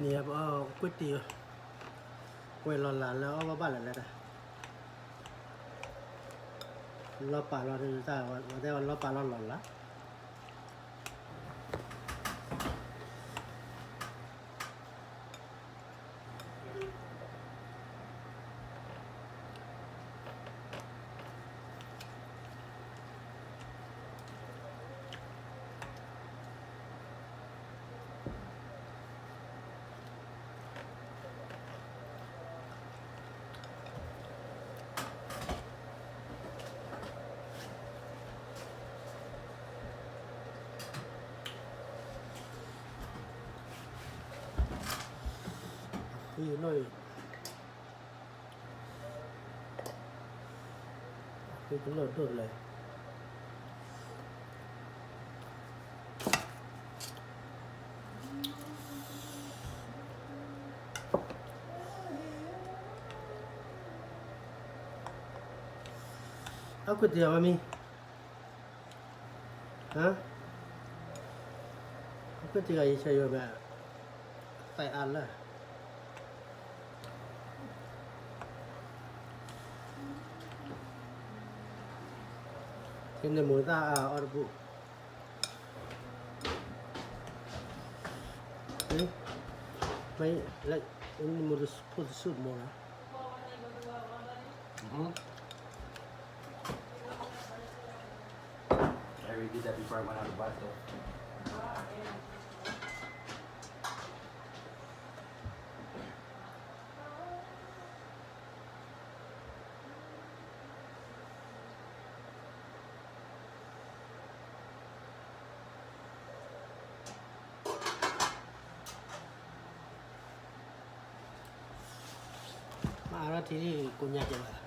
န့ၣ် ကွ့တံၤ ကွဲးလီၤလးလၢအီၣ်ဘၣ်ဘၣ်လၢၤလၢတၢ် လီၤပာ်လီၤတၢ် ဝဲတဲဝဲလီၤပာ်လီၤလီၤလး အဃံနီၣ်အံၤ အဃံကလီၢ်ဒိၣ်တလဲၣ် အကွ့တံၤအီၤမ့ၢ် အကွ့တံၤဂၤယဆၢယိၤဘၣ် သးအါလၢ ကဲန့ၣ်မိၢ်သၣ်အါအီၣ်တဘူၣ် မ့ၢ် လၢ မိၢ်တဖိတစုမိၢ်လီၤ I already did that before I went on the bus, though. မ့ၢ်အါထီၣ်ထံဒ်ကိးညါကဲဘၣ်,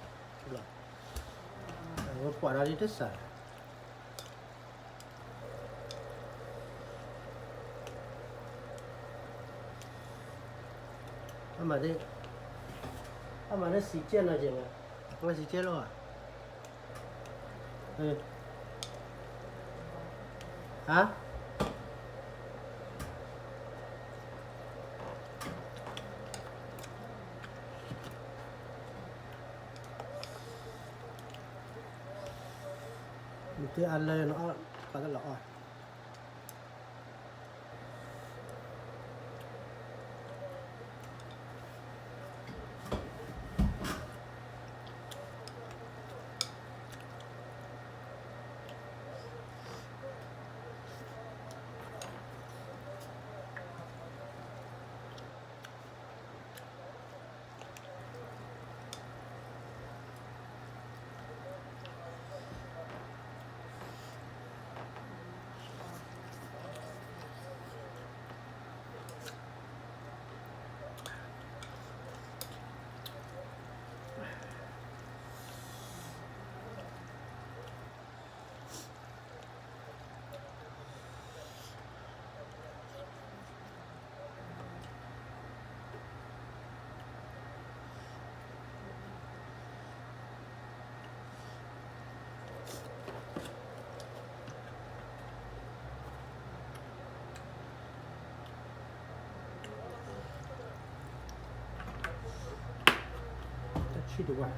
အဝဲကွၢ်ဒီးဒ်တစၢ်, အမၤဒ်, အမၤဒ်စံးကဲနီၤကဲဘၣ်, အဝဲစံးကဲလီၤဧါ. ဟါ မ့ၢ်တဲအါလၢနအီၣ် ပှၤတလီၤအီၣ် တၢ်ဆံၣ်တဝါ တၢ်ဆံၣ်တဝါ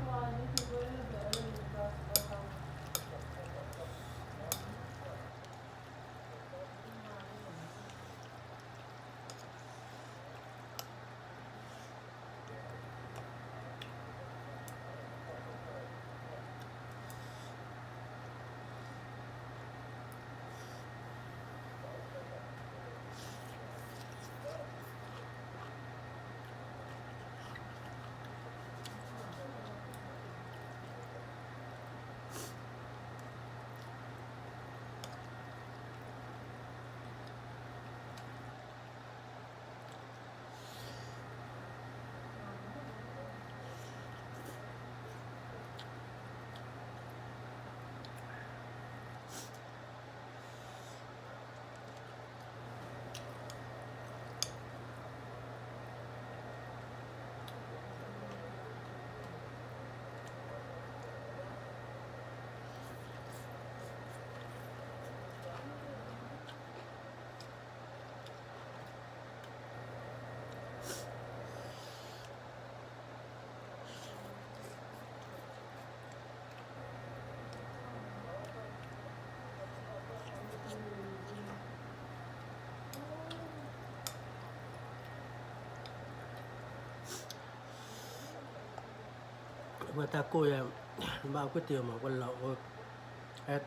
ဝဲတၢ်ကိၢ်ယဲ, နဘၣ်အီၣ်ကွံာ်တယိာ်မး, ဝဲလီၤ,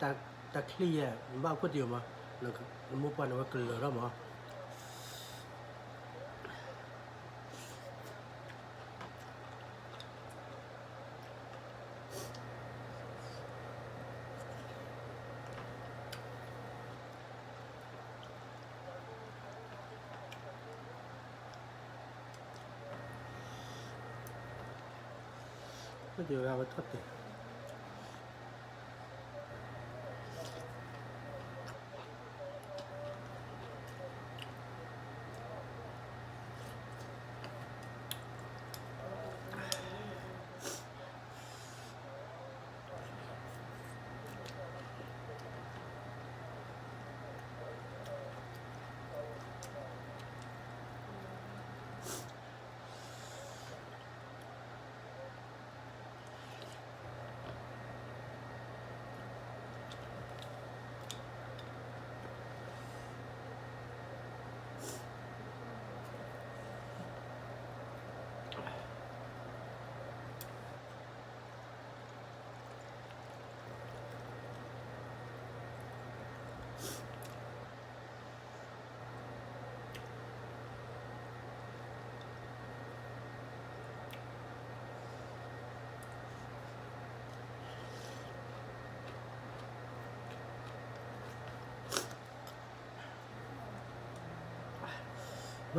တၢ်ချံၣ်ယဲ, နဘၣ်အီၣ်ကွံာ်တယိာ်မး, နမိၢ်ပှၢ်န့ၣ်ဝဲကလၢၤထီၣ်မး. ဝဲထီၣ်တဲာ် ဘၣ်ကၢအနီ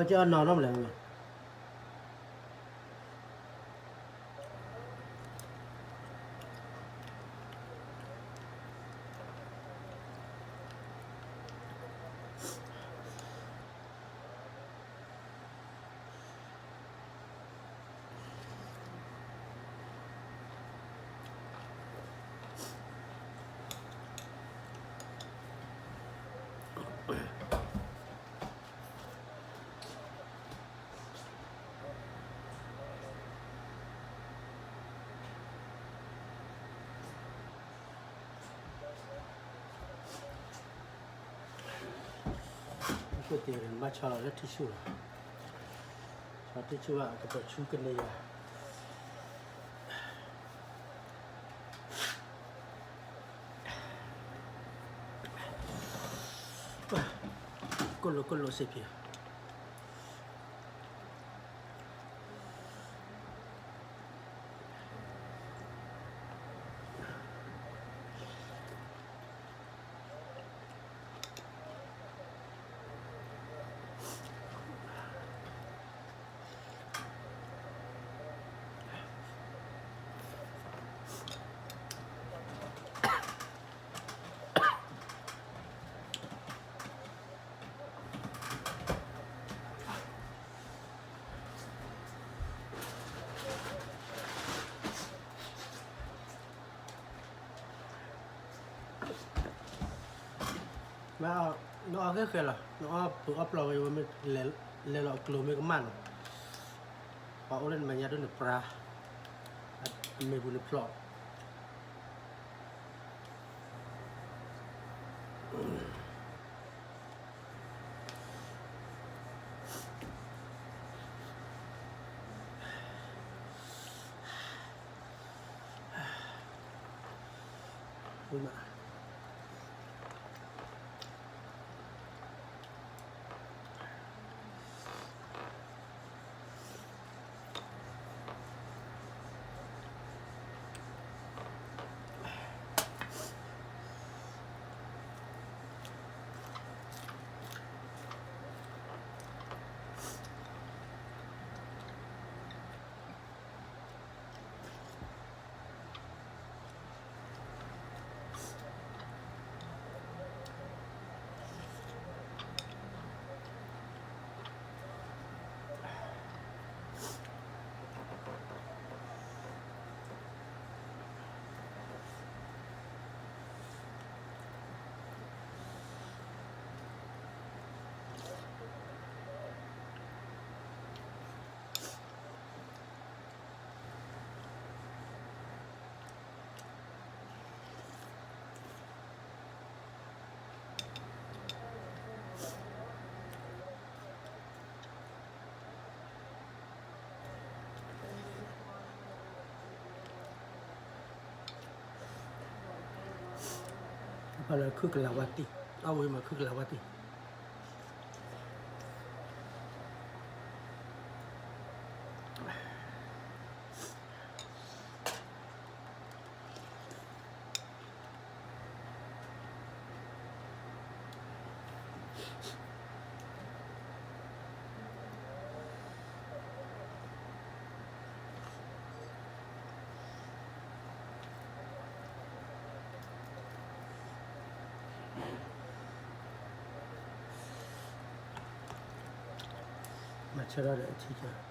ၢ်နီတမံၤလဲၣ်. ဘၣ်ဆီလီၤလၢထံဆူၣ်လီၤ. ဆီထံဆူၣ်ဘၣ် ကပၢၢ်ဆူကန့ၢ်ယၤ. ကိၣ်လိာ်ကိၣ်လိာ်စ့ၢ်ကီး. နအီၣ်ဃဲဃဲလီၤ, နအီၣ်ပှ့ၤအီၣ်ပျီဝဲ ဝဲမ့ၢ်လဲၤလီၤအကျိၤမ့ၢ်ကမၣ်နီၤ, ပှၤအိၣ်လၢနမဲာ်ညါဒိၣ်န့ၣ်ပြါ, အမ့ၢ်ပူၤန့ၣ်ဖျိး ဝံၤမး. လၢခုၣ်ကလးဝါတံၢ်, အဝဲမၤခုၣ်ကလးဝါတံၢ်. မၤဆၢထီၣ်ဒီးအထံ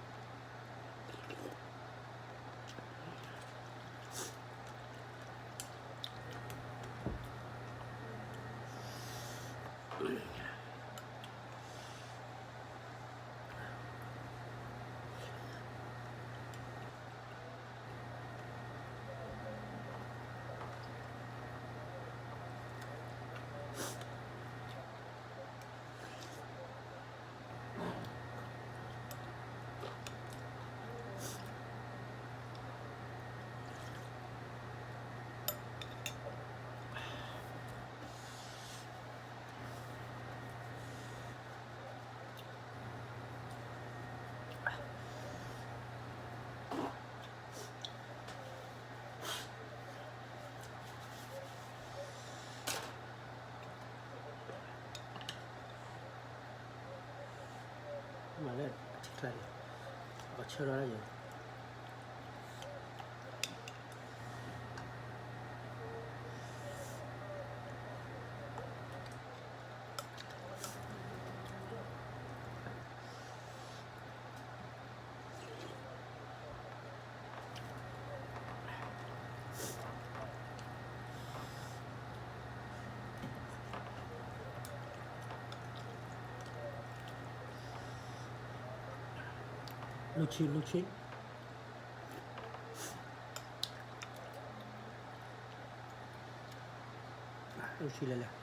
က မၤလၢအထံကျါန့ၣ် ပှၤဆၢထီၣ်ဒၣ်ယဲ လူၢ်ဆံလူၢ်ဆံ လူၢ်ဆံလဲၣ်လဲၣ်.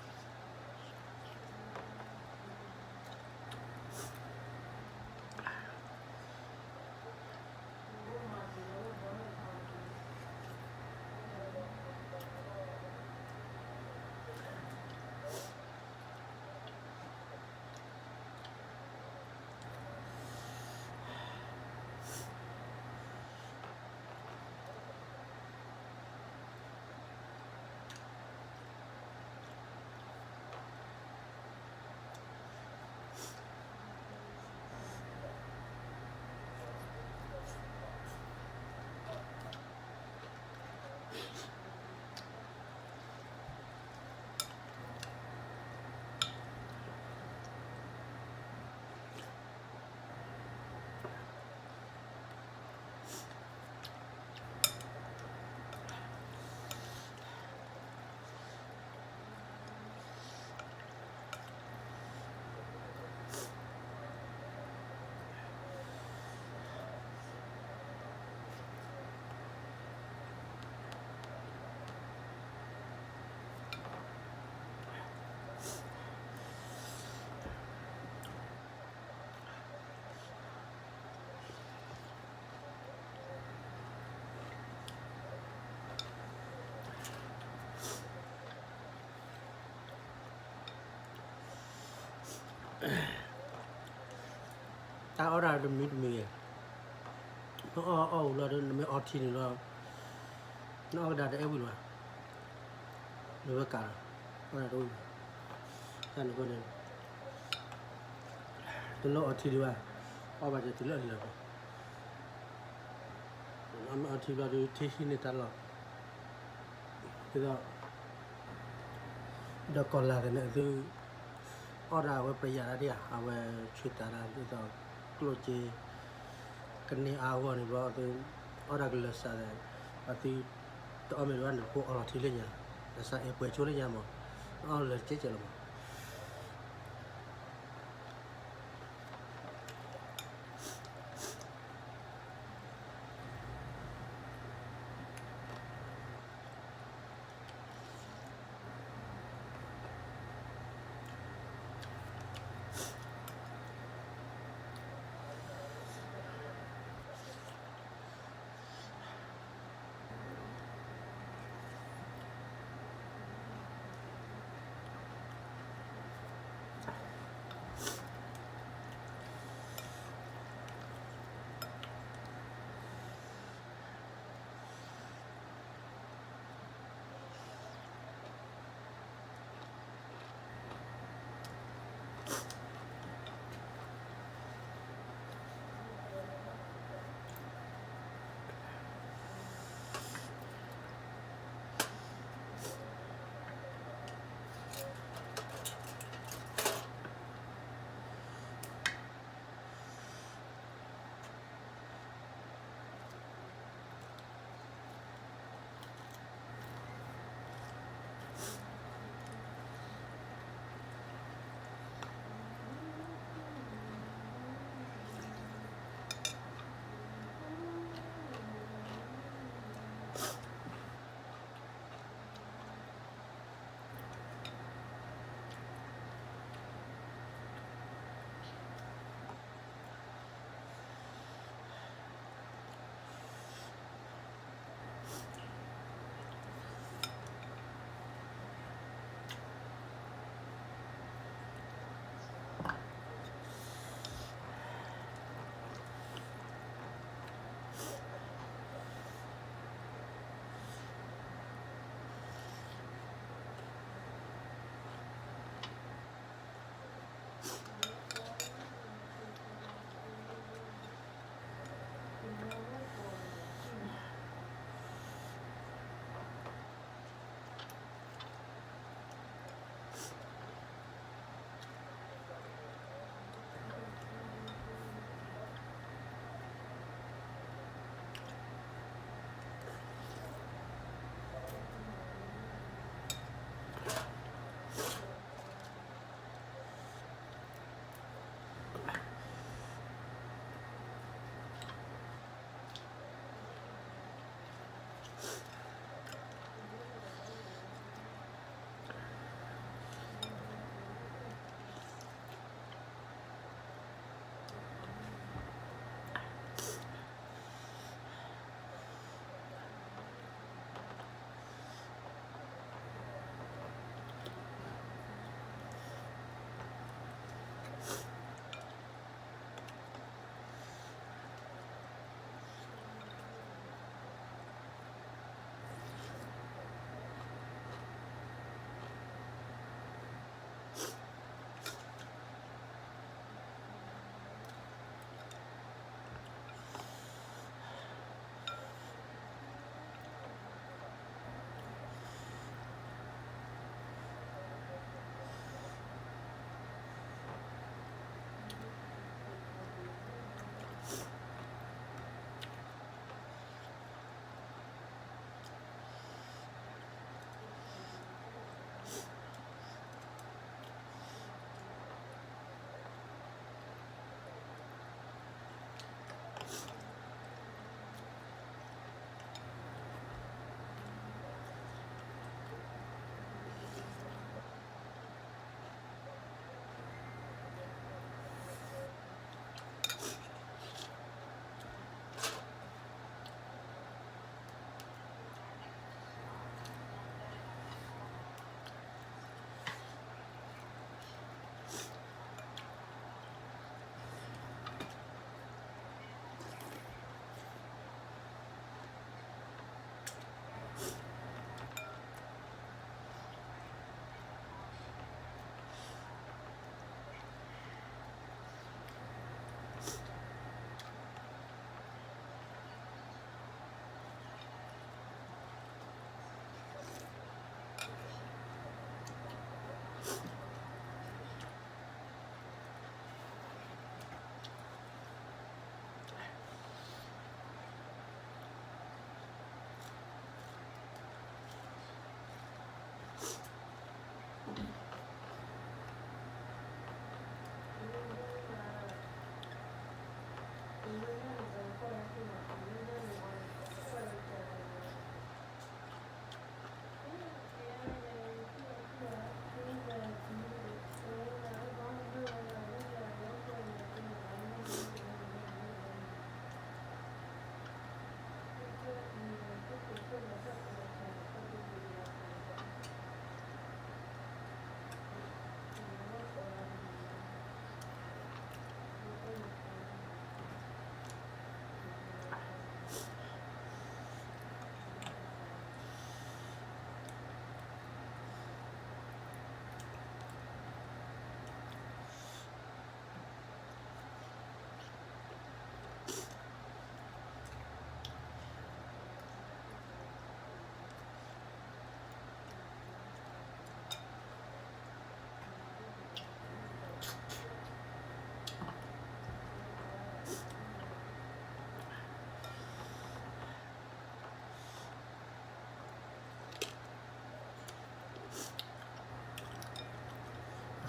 တၢ်အီၣ်တၢ်တမံၤတမံၤဂ့ၤ, နအီၣ်အီၣ်ဝံၤလီၤဒီး နမ့ၢ်အီထံန့ၣ်လီၤ, နအီၣ်ကဒါတအဲၣ်ဝံၤလီၤ, နဝဲကးလီၤ, အီၣ်တၢ်တအိၣ်လီၤ, တၢ်န့ၣ်အဃိန့ၣ် တလိၣ်အီထံဒံးဘၣ်, အီၣ်ဘၣ်စၢၤတုၤလၢအလၢာ်လီၤ. အီထံဘျီဒုး ထံဟံးန့ၢ်တၢ်လီၢ်, ဒ်သိး ဒီးကီၢ်လၤသ့ၣ်န့ၣ် သု အီၣ်ဒၣ်အဝဲပယၤတၢ်ဒံးဧါ, အဝဲဆှံတၢ်ဒၣ် ဒ်သိး ကျိၣ်စ့ ကန့ၢ်အါအဂီၢ်န့ၣ်ဘျီ သု အီၣ်ဒၣ်ကလၢၤစးဒီး အသု တအီၣ်မ့ၢ်တဘၣ်န့ၣ် ဖိအီလီၤထံလၢညါ, လၢစးအဲၣ်ပှဲၤဆိလၢညါမး, အီၣ်လၢၤတကဲကဲလီၤမး. တ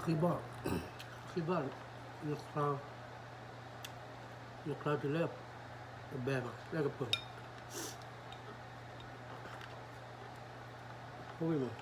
ခံဘီၣ်, ခံဘီၣ်, နချီ, နချီတုၤလၢ တဘဲဘၣ် လၢကပၤ, ဝံၤမး ဒ်သိးဒိ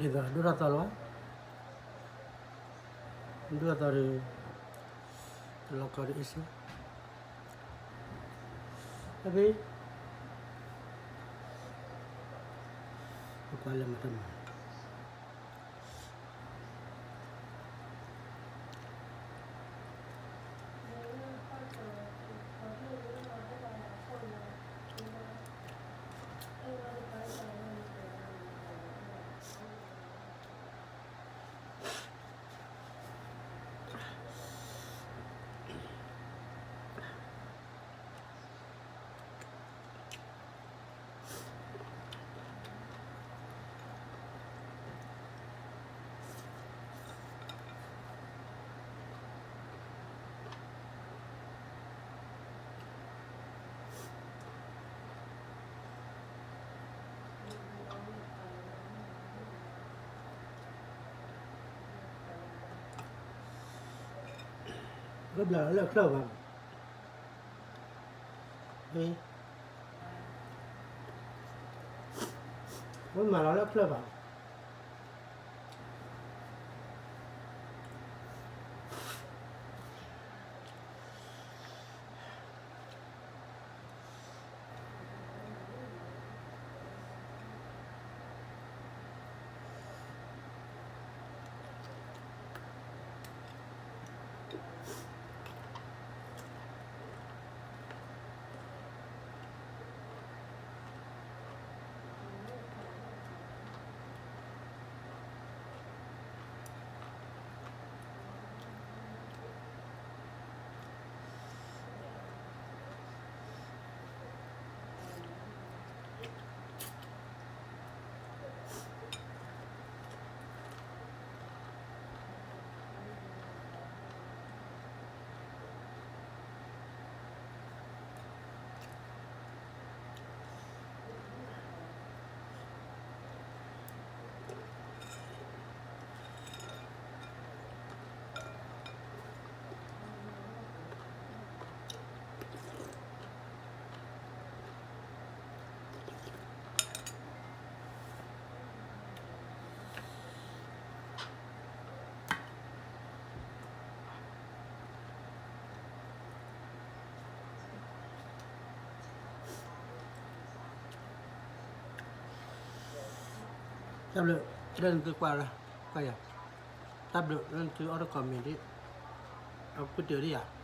ၣ်ထီၣ်သီလီၤ, ဒိၣ်ထီၣ်သီဒီး တလီၤကီဒ်အ့ၣ်စ့, တဘ့ၣ်, ပကွၢ်လၢမၤတၢ်မၤ ကဘျးလီၤလၢချၢၣ်ဘၣ်, ဝဲမၤလီၤလၢချၢၣ်ဘၣ်. တၢ်ဘျုးလၢနသုကွၢ်, ကွၢ်ယၤ, တၢ်ဘျုးလၢနသုအီၣ်တ comment ဒ်, အပူၤတၢၢ်ဒ်ယၤ,